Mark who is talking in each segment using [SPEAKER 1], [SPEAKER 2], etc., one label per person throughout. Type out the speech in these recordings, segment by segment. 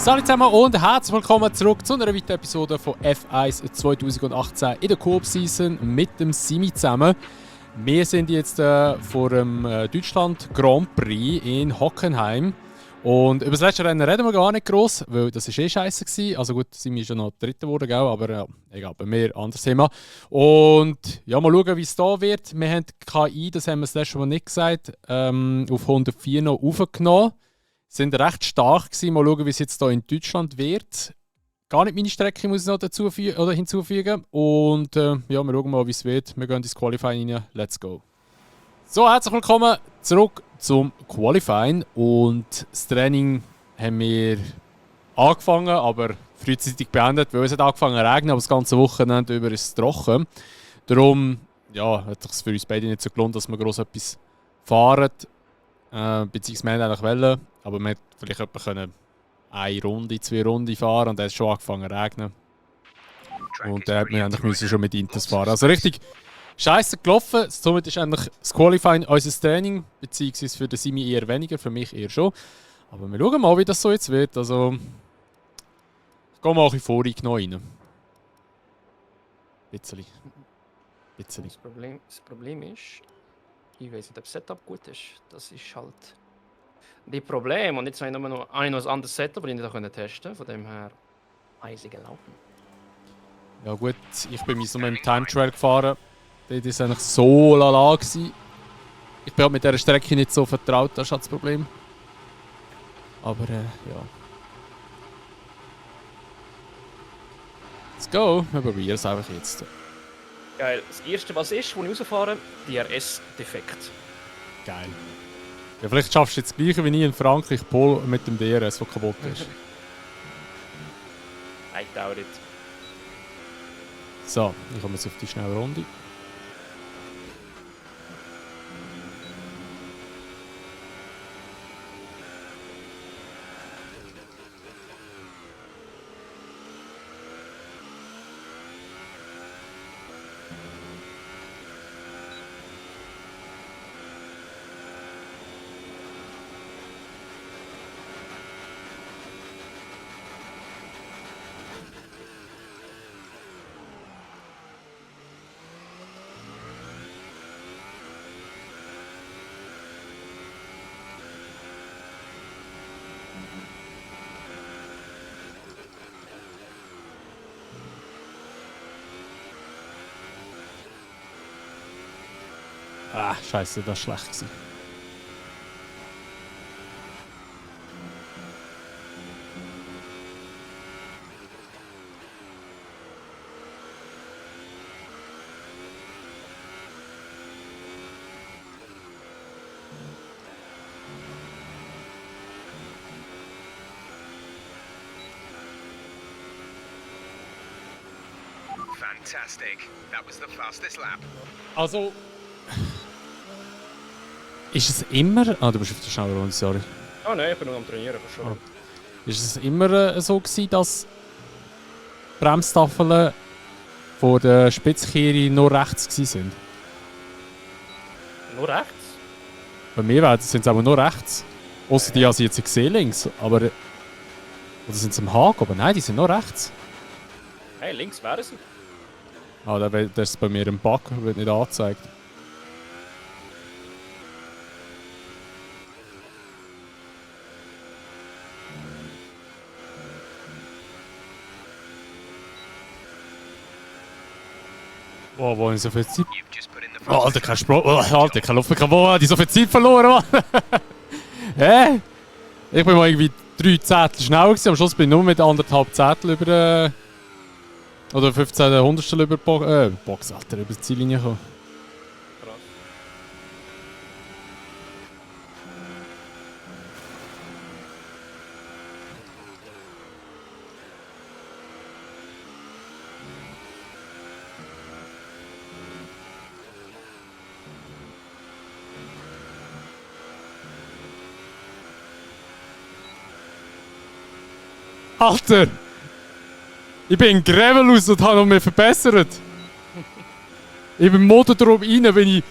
[SPEAKER 1] Salut zusammen und herzlich willkommen zurück zu einer weiteren Episode von F1 2018 in der Coop-Season mit dem Simi zusammen. Wir sind jetzt vor dem Deutschland Grand Prix in Hockenheim. Und über das letzte Rennen reden wir gar nicht gross, weil das war scheiße gewesen. Also gut, Simi ist ja noch Dritter geworden, aber ja, egal, bei mir anderes Thema. Und ja, mal schauen, wie es da wird. Wir haben die KI, das haben wir das letzte Mal nicht gesagt, auf 104 noch aufgenommen. Sind recht stark gewesen. Mal schauen, wie es jetzt hier in Deutschland wird. Gar nicht meine Strecke muss ich noch hinzufügen. Und ja, wir schauen mal, wie es wird. Wir gehen ins Qualifying rein. Let's go. So, herzlich willkommen zurück zum Qualifying. Und das Training haben wir angefangen, aber frühzeitig beendet, weil es hat angefangen zu regnen, aber das ganze Wochenende über ist es trocken. Darum ja, hat es für uns beide nicht so gelohnt, dass wir gross etwas fahren. Beziehungsweise wir eigentlich wollen, aber wir hätten vielleicht können eine Runde, 2 Runden fahren und dann hat es schon angefangen zu regnen. Und dann mussten wir schon mit Intes fahren. Also richtig scheiße gelaufen. Somit ist eigentlich das Qualifying unser Training, beziehungsweise für den Simi eher weniger, für mich eher schon. Aber wir schauen mal, wie das so jetzt wird. Also, ich gehe mal ein bisschen voreingenommen rein. Bisschen.
[SPEAKER 2] Das Problem ist, ich weiß nicht, ob das Setup gut ist. Das ist halt das Problem. Und jetzt habe ich noch ein anderes Setup, das ich nicht testen konnte. Von dem her easy gelaufen.
[SPEAKER 1] Ja gut, ich bin mit so einem Time Trial gefahren. Das war eigentlich so lala. Ich bin halt mit dieser Strecke nicht so vertraut, das ist halt das Problem. Aber ja. Let's go, wir probieren es einfach jetzt.
[SPEAKER 2] Geil. Das erste, was ist, wo ich rausfahre, DRS-Defekt.
[SPEAKER 1] Geil. Ja, vielleicht schaffst du jetzt das gleiche wie ich in Frankreich, Pol mit dem DRS, der kaputt ist.
[SPEAKER 2] I doubt it.
[SPEAKER 1] So, ich komme jetzt auf die schnelle Runde. Ah, scheiße, das war schlecht.
[SPEAKER 3] Fantastic. That was the fastest lap.
[SPEAKER 1] Also. Ist es immer. Ah, du bist auf der schnellen Runde, sorry.
[SPEAKER 2] Oh nein, ich bin noch am Trainieren. Schon.
[SPEAKER 1] Ist es immer so gewesen, dass Bremstafeln vor der Spitzkehre nur rechts waren?
[SPEAKER 2] Nur rechts?
[SPEAKER 1] Bei mir sind es aber nur rechts. Außer die habe ich jetzt gesehen links. Aber. Oder sind sie am Haken? Aber nein, die sind nur rechts.
[SPEAKER 2] Hey, links wären sie.
[SPEAKER 1] Ah, das ist bei mir im Bug, wird nicht angezeigt. Oh, wo habe ich so viel Zeit? Oh, Alter, kein Sprung. Oh, Alter, keine Luft mehr. Wo habe ich so viel Zeit verloren? Hä? Ich bin mal irgendwie 3 Zettel schneller gewesen. Am Schluss bin ich nur mit 1,5 Zettel über. Oder 15 Hundertstel über Box, Alter, über die Ziellinie gekommen.
[SPEAKER 2] Krass.
[SPEAKER 1] Alter! Ich bin in Gravel raus und habe noch mehr verbessert. Ich bin im Motor rein, wenn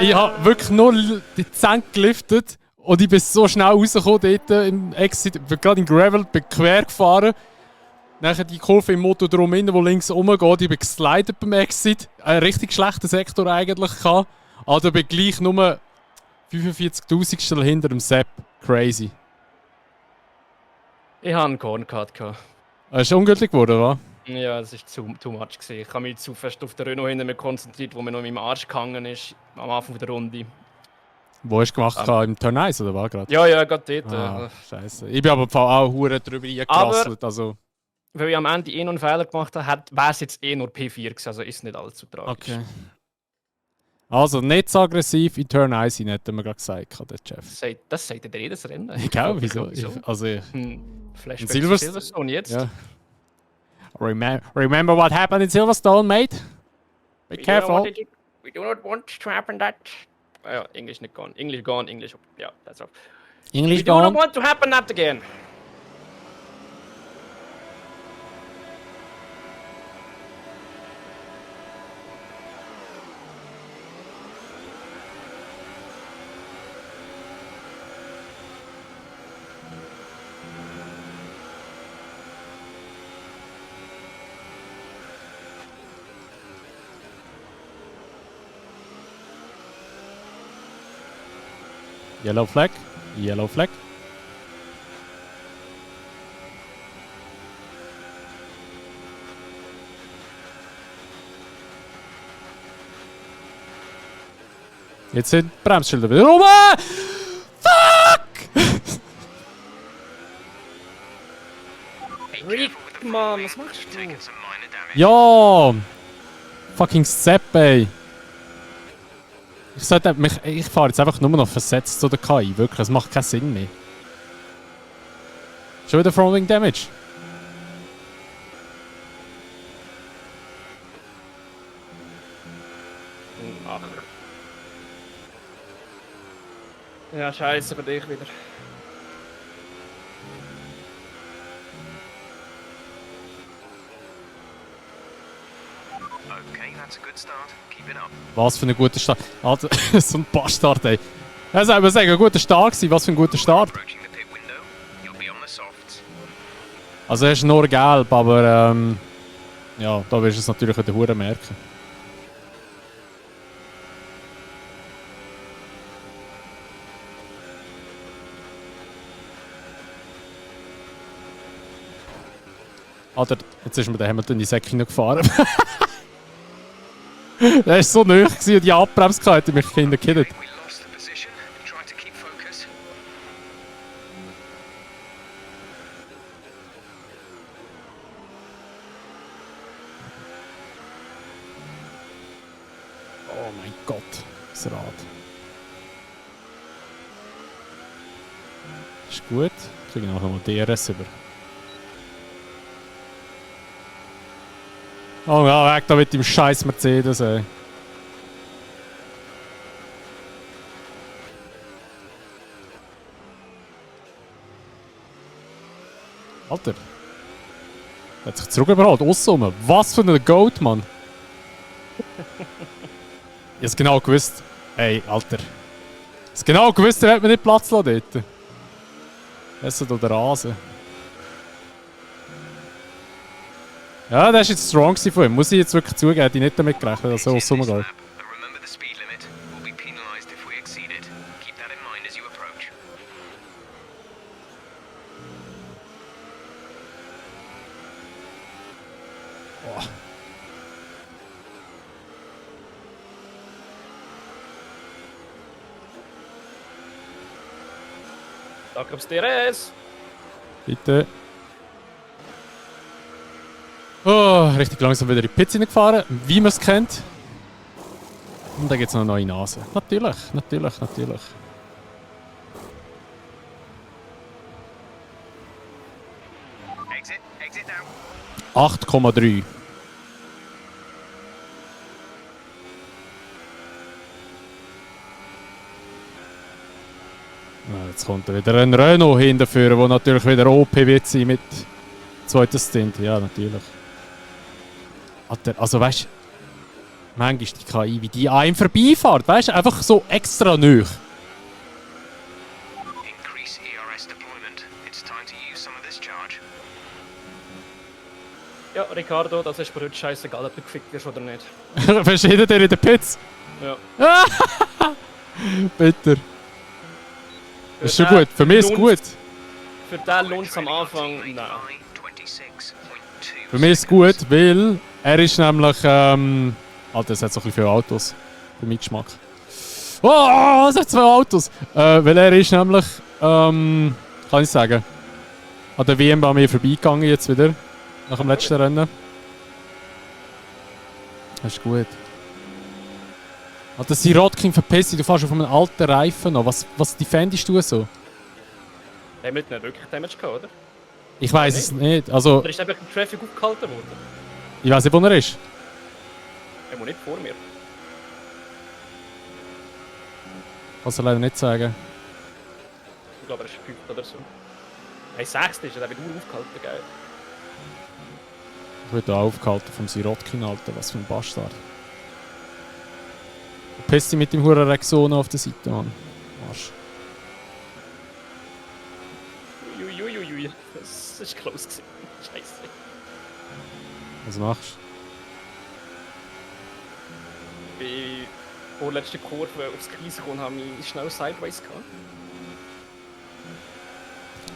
[SPEAKER 1] ich habe wirklich nur die Zähne geliftet Und ich bin so schnell rausgekommen dort im Exit. Ich bin gerade in Gravel, bin quer gefahren. Nachher die Kurve im Motor drum hin, die links rumgeht. Ich bin geslidet beim Exit. Einen richtig schlechten Sektor eigentlich gehabt. Also bin gleich nur 45.000 hinter dem Sepp. Crazy.
[SPEAKER 2] Ich hatte einen Corncut.
[SPEAKER 1] Ist ungültig geworden, oder?
[SPEAKER 2] Ja, das war too much. Ich habe mich zu fest auf den Renault hinten konzentriert, wo mir noch in meinem Arsch gehangen ist. Am Anfang der Runde.
[SPEAKER 1] Wo hast du gemacht? Im Turn 1 oder was gerade?
[SPEAKER 2] Ja, gerade dort.
[SPEAKER 1] Scheiße. Ich bin aber im Fall auch hure drüber eingerasselt. Also.
[SPEAKER 2] Weil ich am Ende noch einen Fehler gemacht habe, wäre es jetzt nur P4 gewesen, also ist nicht allzu tragisch.
[SPEAKER 1] Okay. Also nicht so aggressiv in Turn 1 hinein, hat mir gerade gesagt, der Chef.
[SPEAKER 2] Das sagt er jedes Rennen.
[SPEAKER 1] Ich glaube, wieso? Also,
[SPEAKER 2] Flashback
[SPEAKER 1] Silverstone
[SPEAKER 2] jetzt.
[SPEAKER 1] Ja. Remember what happened in Silverstone, mate? Be careful.
[SPEAKER 2] We do not want to happen that. Ja, English nicht gone. English gone, English. Ja, that's right.
[SPEAKER 1] English
[SPEAKER 2] We do
[SPEAKER 1] gone.
[SPEAKER 2] not want to happen that again.
[SPEAKER 1] Yellow flag. Yellow flag. Jetzt sind die Bremsschilder wieder rum. Fuck!
[SPEAKER 2] Rick, Mann, was machst du?
[SPEAKER 1] Ja! Fucking Sepp, ey. Ich fahre jetzt einfach nur noch versetzt zu der KI. Wirklich, es macht keinen Sinn mehr. Schon wieder Throwing Damage.
[SPEAKER 2] Ach. Ja, scheiße für dich wieder.
[SPEAKER 3] Okay, that's a good start. Keep it up.
[SPEAKER 1] Was für ein guter Start. Also, so ein Bastard, ey. Ja, soll man sagen, ein guter Start gewesen. Was für ein guter Start.
[SPEAKER 3] Approaching the pit window. You'll be on the softs.
[SPEAKER 1] Also, er ist nur gelb, aber ja, da wirst du es natürlich in der Hure merken. Alter, jetzt ist mir der Hamilton in die Säcke gefahren. Der war so nahe und die Abbremse hatte mich hingekillt.
[SPEAKER 3] We lost the position. Try to keep focus.
[SPEAKER 1] Oh mein Gott, das Rad. Ist gut. Ich kriege nachher mal DRS über. Oh ja, weg da mit dem scheiß Mercedes, ey. Alter. Er hat sich zurückgebracht, aussen. Was für ein Goat, Mann. Ich hab's genau gewusst. Ey, Alter. Ich hab's genau gewusst, er hat mir nicht Platz lassen dort. Das ist doch der Rasen. Ja, das war jetzt strong von ihm. Muss ich jetzt wirklich zugeben, hätte ich nicht damit gerechnet, dass er
[SPEAKER 3] Easy in
[SPEAKER 1] aussen
[SPEAKER 3] this
[SPEAKER 1] geht.
[SPEAKER 3] lap, but remember the speed limit. We'll be penalized if we exceed it. Keep that in mind as you approach.
[SPEAKER 1] Oh.
[SPEAKER 2] Danke aufs DRS.
[SPEAKER 1] Bitte. Oh, richtig langsam wieder in die Pits gefahren, wie man es kennt. Und dann gibt es noch eine neue Nase. Natürlich, natürlich, natürlich.
[SPEAKER 3] Exit now.
[SPEAKER 1] 8,3. Jetzt kommt wieder ein Renault hinterführen, der natürlich wieder OP wird sein mit zweiten Stint. Ja, natürlich. Alter, also weißt du, manchmal die KI, wie die einem vorbeifährt, weißt du, einfach so extra nöch.
[SPEAKER 2] Ja, Ricardo, das ist mir heute scheißegal, ob du gefickt wirst oder nicht.
[SPEAKER 1] Verschieden dir in den Pits?
[SPEAKER 2] Ja.
[SPEAKER 1] Bitter. Das ist schon gut. Für mich ist es gut.
[SPEAKER 2] Für den lohnt es am Anfang, nein.
[SPEAKER 1] Für mich ist es gut, weil er ist nämlich... Alter, es hat so ein bisschen viele Autos. Für meinen Geschmack. Oh, es hat 2 Autos! Weil er ist nämlich... kann ich sagen... An der WM bei mir vorbeigegangen jetzt wieder. Nach dem letzten Rennen. Das ist gut. Alter, Sirotkin verpisst dich, du fährst auf einem alten Reifen noch. Was defendest du so?
[SPEAKER 2] Hamilton hat wirklich Damage gehabt, oder?
[SPEAKER 1] Ich weiß es nicht. Also,
[SPEAKER 2] Oder ist einfach im Traffic aufgehalten worden?
[SPEAKER 1] ich weiß nicht, wo er ist.
[SPEAKER 2] Er muss nicht vor mir.
[SPEAKER 1] Kannst du leider nicht sagen.
[SPEAKER 2] Ich glaube, er ist 5 oder so. Hey, 6 ist er, der wird aufgehalten, geil.
[SPEAKER 1] Ich wurde aufgehalten vom Sirotkin, Alter. Was für ein Bastard. Du pisst dich mit dem Huren Rexona auf der Seite, Mann. Arsch.
[SPEAKER 2] Uiuiuiui. Das ist close gewesen. Scheiße.
[SPEAKER 1] Was machst
[SPEAKER 2] Ich bin vorletzte Kurve aufs Kreis gekommen und habe mich schnell sideways gehabt.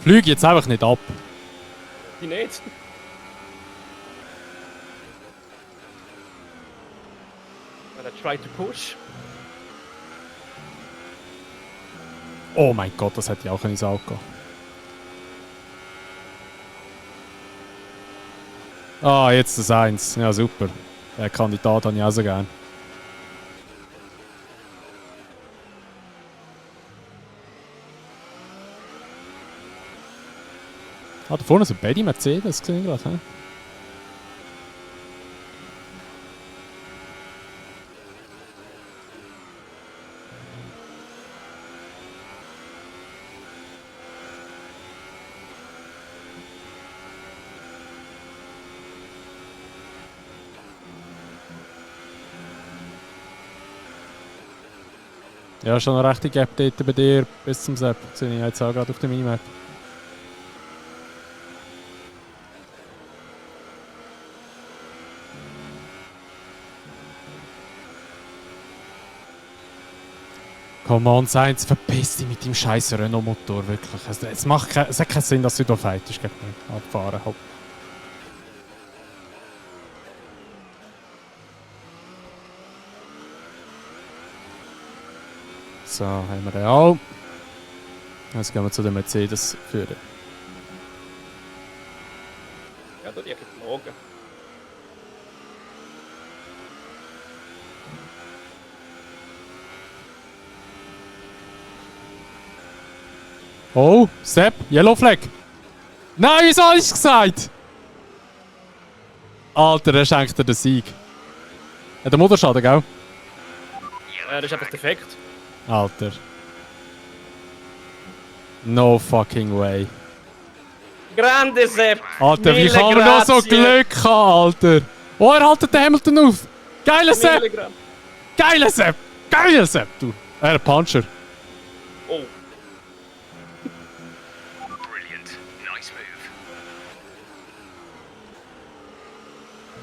[SPEAKER 1] du? Flieg jetzt einfach nicht ab.
[SPEAKER 2] Die nicht. Weil er tried to push.
[SPEAKER 1] Oh mein Gott, das hätte ich auch ins Auge gehen. Ah, jetzt das 1. Ja, super. Der Kandidat habe ich auch so gern. Ah, da vorne sind beide Mercedes gesehen gerade, hä? Ja, schon eine rechte Gap dort bei dir bis zum Sepp. Das sehe ich jetzt auch gerade auf der Minimap. Come on, Sainz, verpiss dich mit dem scheiß Renault-Motor, wirklich. Also, es hat keinen Sinn, dass du da fightest gegen mich. Abfahren, hopp. So, haben wir den auch. Jetzt gehen wir zu den Mercedes führen.
[SPEAKER 2] Ja, da direkt morgen.
[SPEAKER 1] Oh, Sepp, Yellow Flag. Nein, wieso habe ich es gesagt? Alter, er schenkt dir den Sieg. Hat der Motorschaden, gell?
[SPEAKER 2] Das ist einfach defekt.
[SPEAKER 1] Alter. No fucking way.
[SPEAKER 2] Grande Sepp!
[SPEAKER 1] Alter, wie
[SPEAKER 2] Mille
[SPEAKER 1] kann man noch so
[SPEAKER 2] grazie.
[SPEAKER 1] Glück haben, Alter? Oh, er haltet den Hamilton auf. Geiler Sepp!
[SPEAKER 2] Milligramm.
[SPEAKER 1] Geiler Sepp! Geiler Sepp, du. Er ein Puncher.
[SPEAKER 2] Oh.
[SPEAKER 3] Brilliant. Nice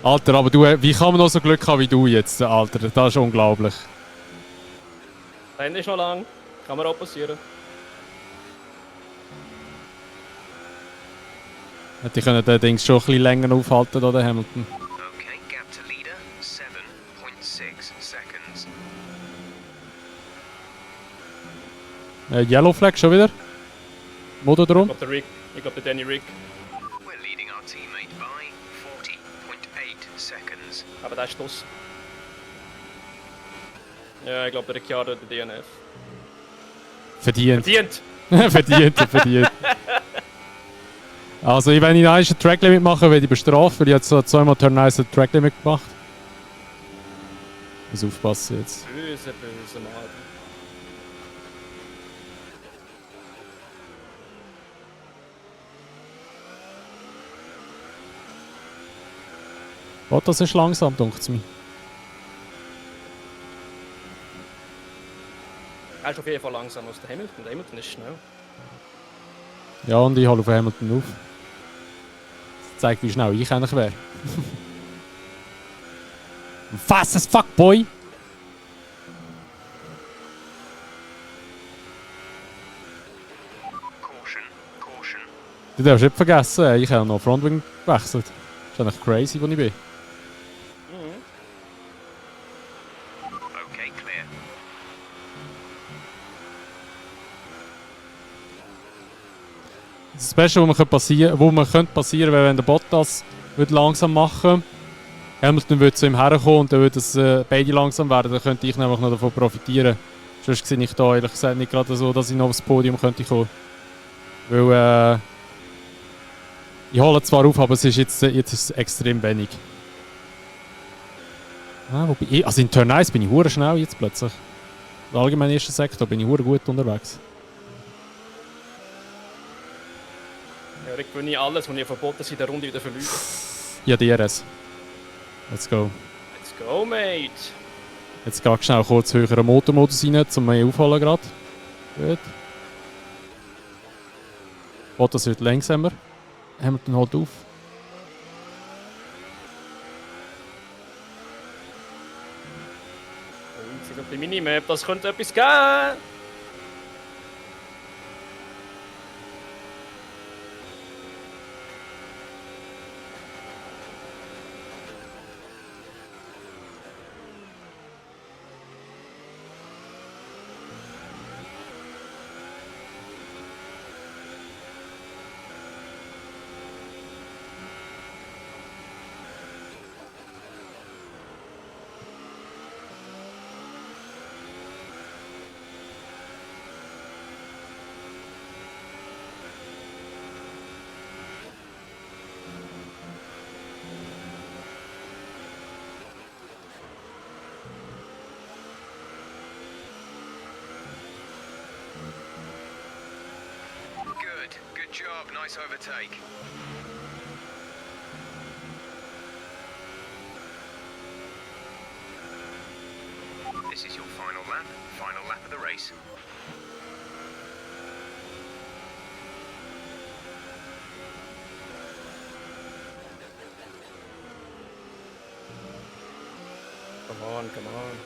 [SPEAKER 3] move.
[SPEAKER 1] Alter, aber du, wie kann man noch so Glück haben wie du jetzt, Alter? Das ist unglaublich.
[SPEAKER 2] Da hinten ist noch lang. Kann mir auch passieren.
[SPEAKER 1] Hätte ich können den Dings schon ein bisschen länger aufhalten, oder Hamilton?
[SPEAKER 3] Okay, gap to leader, 7.6 seconds.
[SPEAKER 1] Yellow Flag schon wieder? Motor
[SPEAKER 2] Ich
[SPEAKER 1] drum?
[SPEAKER 2] glaube der Rick. Ich glaube der Danny Rick.
[SPEAKER 3] We're leading our teammate by 40.8 seconds.
[SPEAKER 2] Aber der ist Schluss. Ja, ich glaube der Ricciardo der DNF.
[SPEAKER 1] Verdient.
[SPEAKER 2] Verdient!
[SPEAKER 1] verdient. Also, wenn ich ein Tracklimit mache, werde ich bestraft, weil ich jetzt so zweimal Turn 1 ein Tracklimit gemacht. Ich muss aufpassen jetzt.
[SPEAKER 2] Böse, böse Mann.
[SPEAKER 1] Oh, das ist langsam, denkt es mir.
[SPEAKER 2] Er ist auf jeden Fall langsam als der Hamilton. Der Hamilton ist schnell.
[SPEAKER 1] Ja, und ich hole auf Hamilton auf. Zeigt, wie schnell ich eigentlich wäre. Fast as fuck, boy!
[SPEAKER 3] Caution, caution.
[SPEAKER 1] Du darfst nicht vergessen, ich habe noch Frontwing gewechselt. Das ist eigentlich crazy, wo ich bin.
[SPEAKER 3] Okay, clear.
[SPEAKER 1] Das Beste, was mir könnte passieren, wäre, wenn der Bottas würde langsam machen. Hamilton würde zu ihm herkommen und dann würde es beide langsam werden. Dann könnte ich nämlich noch davon profitieren. Sonst sehe ich da ehrlich gesagt nicht gerade so, dass ich noch aufs Podium könnte kommen. Weil ich hole zwar auf, aber es ist jetzt ist es extrem wenig. Also in Turn 1 bin ich hure schnell jetzt plötzlich. Im allgemeinen ersten Sektor bin ich hure gut unterwegs.
[SPEAKER 2] Ja, ich gewinne alles, was ich verboten in der Runde wieder verliere.
[SPEAKER 1] Ja, DRS. Let's go.
[SPEAKER 2] Let's go, mate!
[SPEAKER 1] Jetzt gehe ich schnell kurz höheren Motormodus rein, um mich aufholen gerade. Gut. Bottas wird langsamer. Hamilton holt auf.
[SPEAKER 2] Und sind auf der Minimap, das könnte etwas geben!
[SPEAKER 3] Good job, nice overtake. This is your final lap of the race.
[SPEAKER 2] Come on, come on.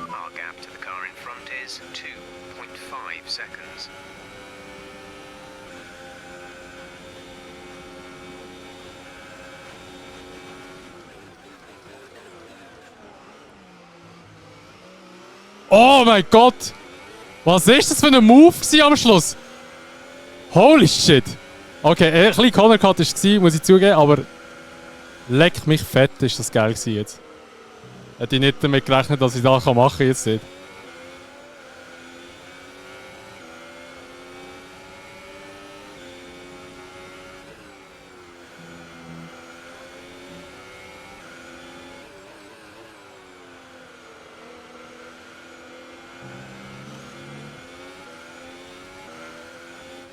[SPEAKER 3] Our gap to the car in front is 2.5 seconds.
[SPEAKER 1] Oh mein Gott! Was ist das für ein Move am Schluss? Holy shit! Okay, ein bisschen Corner Cut war es, muss ich zugeben, aber leck mich fett, ist das geil gewesen jetzt. Hätte ich nicht damit gerechnet, dass ich das machen kann jetzt nicht.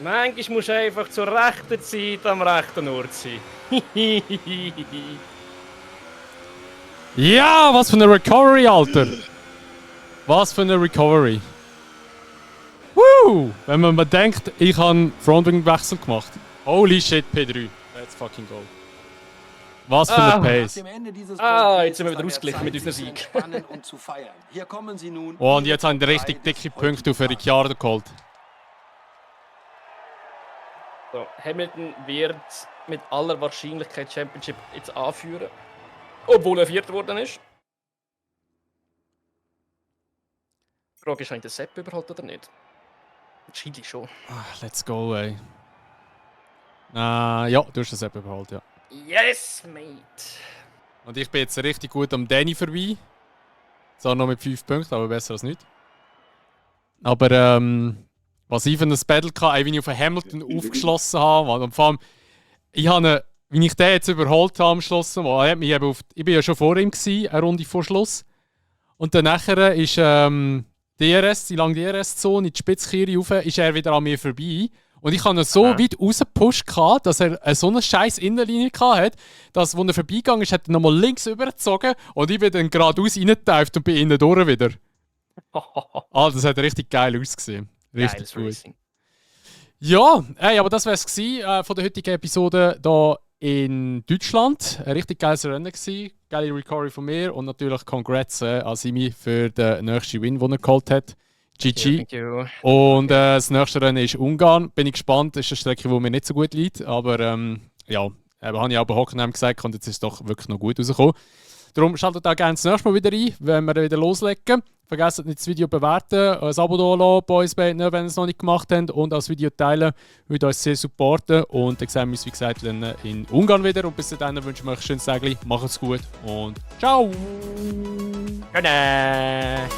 [SPEAKER 2] Manchmal musst du einfach zur rechten Zeit am rechten Ort sein.
[SPEAKER 1] Ja, was für eine Recovery, Alter! Was für eine Recovery. Woo! Wenn man mal denkt, ich habe Frontwing-Wechsel gemacht. Holy shit, P3. Let's fucking go. Was für eine Pace.
[SPEAKER 2] Jetzt sind wir wieder ausgeglichen mit unserem Sieg.
[SPEAKER 1] Und jetzt haben die richtig dicke Punkte auf Ricciardo geholt.
[SPEAKER 2] So, Hamilton wird mit aller Wahrscheinlichkeit Championship jetzt anführen. Obwohl er Vierter geworden ist. Die Frage ist, ob er den Sepp überholt oder nicht. Wahrscheinlich schon.
[SPEAKER 1] Let's go, ey. Ja, du hast das eben überholt, ja.
[SPEAKER 2] Yes, mate!
[SPEAKER 1] Und ich bin jetzt richtig gut am Danny vorbei. Zwar noch mit 5 Punkten, aber besser als nicht. Aber was ich für ein Battle hatte, wie ich auf einen Hamilton aufgeschlossen habe. Und vor allem, wie ich den jetzt überholt habe am Schluss, ich bin ja schon vor ihm gewesen, eine Runde vor Schluss. Und dann nachher ist DRS, die lange DRS-Zone, in die Spitzkehre rauf, ist er wieder an mir vorbei. Und ich habe ihn so weit rausgepusht, dass er so eine scheiß Innenlinie hatte, dass, als er vorbeigegangen ist, hat er nochmal links übergezogen und ich bin dann geradeaus reingetauft und bin innen durch wieder. Das hat richtig geil ausgesehen. Richtig
[SPEAKER 2] Geiles
[SPEAKER 1] gut.
[SPEAKER 2] Racing.
[SPEAKER 1] Ja, aber das wäre es von der heutigen Episode hier in Deutschland. Ein richtig geiles Rennen gewesen. Geile Recovery von mir und natürlich Congrats an Simi für den nächsten Win, den er geholt hat. GG.
[SPEAKER 2] Thank you.
[SPEAKER 1] Und das nächste Rennen ist Ungarn. Bin ich gespannt. Das ist eine Strecke, die mir nicht so gut liegt. Aber ja, habe ich auch bei Hockenheim gesagt und jetzt ist es doch wirklich noch gut rausgekommen. Darum schaltet auch gerne das nächste Mal wieder ein, wenn wir wieder loslegen. Vergesst nicht, das Video bewerten, ein Abo da lassen bei uns beiden, wenn ihr es noch nicht gemacht habt. Und auch das Video teilen, würde uns sehr supporten. Und dann sehen wir uns, wie gesagt, dann in Ungarn wieder. Und bis dahin wünschen wir euch ein schönes Tag. Macht's gut und ciao!
[SPEAKER 2] Good night.